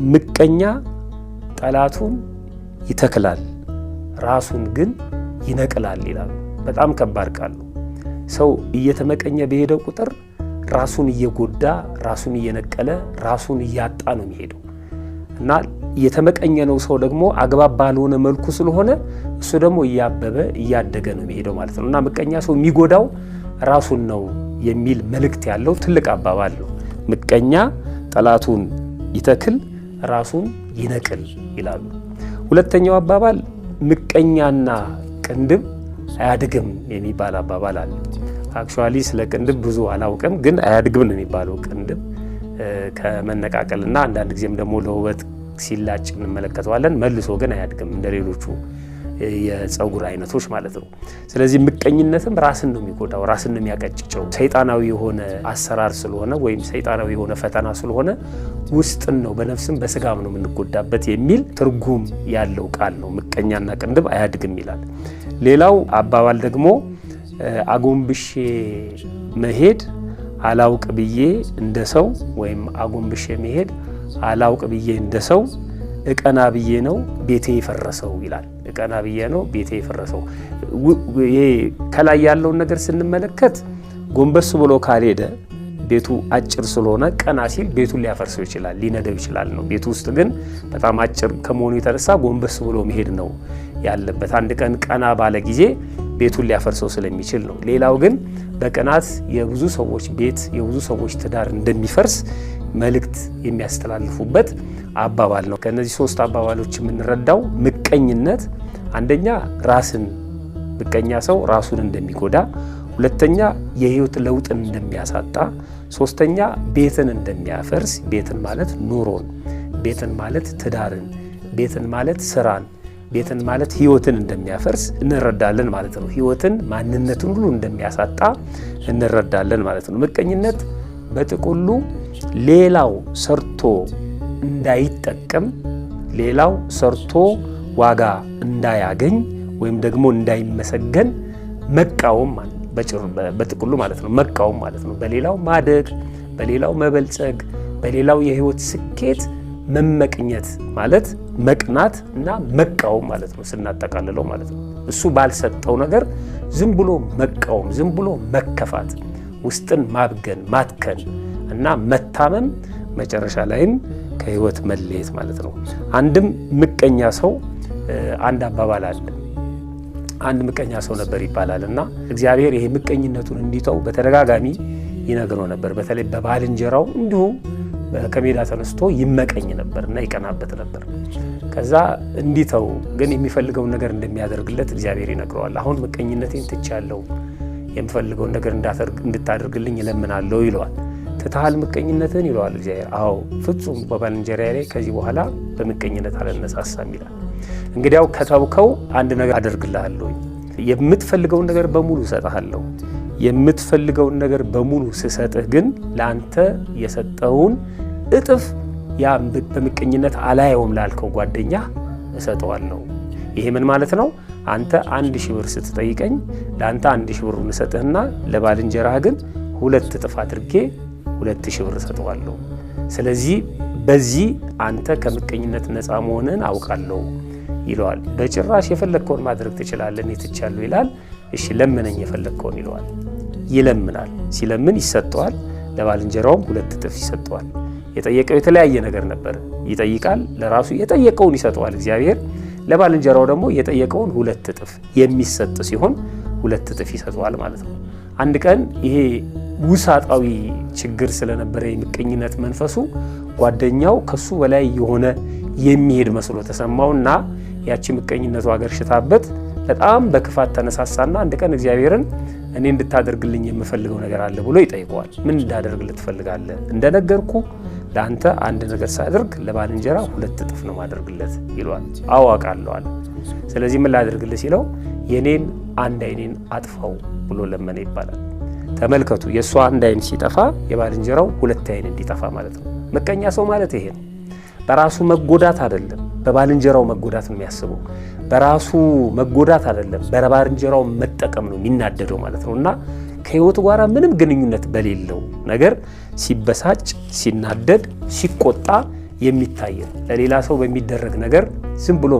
ምቀኛ ጠላቱን ይተክላል ራሱን ግን ይነቅላል ይላሉ። በጣም ከባድ ቃል ነው። ሰው እየተመቀኘ በሄደው ቁጥር ራሱን እየጎዳ፣ ራሱን እየነቀለ፣ ራሱን እያጣ ነው የሚሄደው እና የተመቀኘ ነው ሰው ደግሞ አግባብ ባልሆነ መልኩ ስለሆነ እሱ ደግሞ እያበበ እያደገ ነው የሚሄደው ማለት ነው። እና ምቀኛ ሰው የሚጎዳው ራሱን ነው የሚል መልእክት ያለው ትልቅ አባባል ነው። ምቀኛ ጠላቱን ይተክል ራሱን ይነቅል ይላሉ። ሁለተኛው አባባል ምቀኛና ቅንድብ አያድግም የሚባል አባባል አለ። Actually ስለ ቅንድብ ብዙ አላውቅም፣ ግን አያድግም ነው የሚባለው። ቅንድብ ከመነቃቀልና አንዳንድ ጊዜም ደግሞ ለውበት ሲላጭ እንመለከተዋለን። መልሶ ግን አያድግም እንደ ሌሎቹ የፀጉር አይነቶች ማለት ነው። ስለዚህ ምቀኝነትም ራስን ነው የሚጎዳው፣ ራስን ነው የሚያቀጭጨው። ሰይጣናዊ የሆነ አሰራር ስለሆነ ወይም ሰይጣናዊ የሆነ ፈተና ስለሆነ ውስጥን ነው፣ በነፍስም በስጋም ነው የምንጎዳበት የሚል ትርጉም ያለው ቃል ነው። ምቀኛና ቅንድብ አያድግም ይላል። ሌላው አባባል ደግሞ አጎንብሼ መሄድ አላውቅ ብዬ እንደ ሰው ወይም አጎንብሼ መሄድ አላውቅ ብዬ እንደ ሰው እቀና ብዬ ነው ቤቴ የፈረሰው ይላል። እቀና ብዬ ነው ቤቴ የፈረሰው። ይሄ ከላይ ያለውን ነገር ስንመለከት ጎንበስ ብሎ ካልሄደ ቤቱ አጭር ስለሆነ ቀና ሲል ቤቱን ሊያፈርሰው ይችላል፣ ሊነደው ይችላል ነው። ቤቱ ውስጥ ግን በጣም አጭር ከመሆኑ የተነሳ ጎንበስ ብሎ መሄድ ነው ያለበት። አንድ ቀን ቀና ባለ ጊዜ ቤቱን ሊያፈርሰው ስለሚችል ነው። ሌላው ግን በቅናት የብዙ ሰዎች ቤት፣ የብዙ ሰዎች ትዳር እንደሚፈርስ መልእክት የሚያስተላልፉበት አባባል ነው። ከነዚህ ሶስት አባባሎች የምንረዳው ምቀኝነት አንደኛ ራስን፣ ምቀኛ ሰው ራሱን እንደሚጎዳ፣ ሁለተኛ የህይወት ለውጥን እንደሚያሳጣ፣ ሶስተኛ ቤትን እንደሚያፈርስ፣ ቤትን ማለት ኑሮን፣ ቤትን ማለት ትዳርን፣ ቤትን ማለት ስራን፣ ቤትን ማለት ህይወትን እንደሚያፈርስ እንረዳለን ማለት ነው። ህይወትን ማንነትን ሁሉ እንደሚያሳጣ እንረዳለን ማለት ነው። ምቀኝነት በጥቅሉ ሌላው ሰርቶ እንዳይጠቀም፣ ሌላው ሰርቶ ዋጋ እንዳያገኝ ወይም ደግሞ እንዳይመሰገን መቃወም በጥቅሉ ማለት ነው። መቃወም ማለት ነው። በሌላው ማደግ፣ በሌላው መበልጸግ፣ በሌላው የህይወት ስኬት መመቅኘት ማለት መቅናት እና መቃወም ማለት ነው፣ ስናጠቃልለው ማለት ነው። እሱ ባልሰጠው ነገር ዝም ብሎ መቃወም፣ ዝም ብሎ መከፋት፣ ውስጥን ማብገን፣ ማትከን እና መታመም፣ መጨረሻ ላይም ከህይወት መለየት ማለት ነው። አንድም ምቀኛ ሰው አንድ አባባል አለ። አንድ ምቀኛ ሰው ነበር ይባላል እና እግዚአብሔር ይሄ ምቀኝነቱን እንዲተው በተደጋጋሚ ይነግረው ነበር። በተለይ በባልንጀራው እንዲሁ ከሜዳ ተነስቶ ይመቀኝ ነበር እና ይቀናበት ነበር። ከዛ እንዲተው ግን የሚፈልገውን ነገር እንደሚያደርግለት እግዚአብሔር ይነግረዋል። አሁን ምቀኝነቴን ትቻለሁ፣ የምፈልገውን ነገር እንድታደርግልኝ እለምናለሁ ይለዋል። ትተሃል ምቀኝነትን ይለዋል እግዚአብሔር። አዎ ፍጹም በባልንጀራዬ ላይ ከዚህ በኋላ በምቀኝነት አልነሳሳም ይላል። እንግዲያው ከተውከው አንድ ነገር አደርግልሃለሁ፣ የምትፈልገውን ነገር በሙሉ እሰጥሃለሁ። የምትፈልገውን ነገር በሙሉ ስሰጥህ ግን ለአንተ የሰጠውን እጥፍ ያ በምቀኝነት አላየውም ላልከው ጓደኛ እሰጠዋለሁ። ይሄ ምን ማለት ነው? አንተ 1000 ብር ስትጠይቀኝ ለአንተ 1000 ብር እሰጥህና ለባልንጀራህ ግን 2 እጥፍ አድርጌ 2000 ብር እሰጠዋለሁ። ስለዚህ በዚህ አንተ ከምቀኝነት ነፃ መሆንህን አውቃለሁ ይለዋል። በጭራሽ የፈለግከውን ማድረግ ትችላለህ፣ እኔ ትቻለሁ ይላል። እሺ ለምነኝ የፈለግከውን ይለዋል። ይለምናል። ሲለምን ይሰጠዋል። ለባልንጀራውም 2 እጥፍ ይሰጠዋል። የጠየቀው የተለያየ ነገር ነበር። ይጠይቃል፣ ለራሱ የጠየቀውን ይሰጠዋል እግዚአብሔር። ለባልንጀራው ደግሞ የጠየቀውን 2 እጥፍ የሚሰጥ ሲሆን 2 እጥፍ ይሰጠዋል ማለት ነው። አንድ ቀን ይሄ ውሳጣዊ ችግር ስለነበረ የምቀኝነት መንፈሱ ጓደኛው ከሱ በላይ የሆነ የሚሄድ መስሎ ተሰማውና ያቺ ምቀኝነቱ አገርሽታበት በጣም በክፋት ተነሳሳና አንድ ቀን እግዚአብሔርን እኔ እንድታደርግልኝ የምፈልገው ነገር አለ ብሎ ይጠይቀዋል። ምን እንዳደርግልህ ትፈልጋለህ? እንደነገርኩ ለአንተ አንድ ነገር ሳደርግ ለባልንጀራ 2 እጥፍ ነው ማደርግለት ይለዋል። አዎ አውቃለሁ አለ። ስለዚህ ምን ላደርግልህ ሲለው የኔን አንድ አይኔን አጥፋው ብሎ ለመነ ይባላል። ተመልከቱ፣ የሷ አንድ አይን ሲጠፋ የባልንጀራው 2 አይን እንዲጠፋ ማለት ነው። ምቀኛ ሰው ማለት ይሄ ነው። በራሱ መጎዳት አይደለም፣ በባልንጀራው መጎዳት ነው የሚያስበው። በራሱ መጎዳት አይደለም፣ በባልንጀራው መጠቀም ነው የሚናደደው ማለት ነው። እና ከህይወቱ ጋር ምንም ግንኙነት በሌለው ነገር ሲበሳጭ፣ ሲናደድ፣ ሲቆጣ የሚታይ ነው። ለሌላ ሰው በሚደረግ ነገር ዝም ብሎ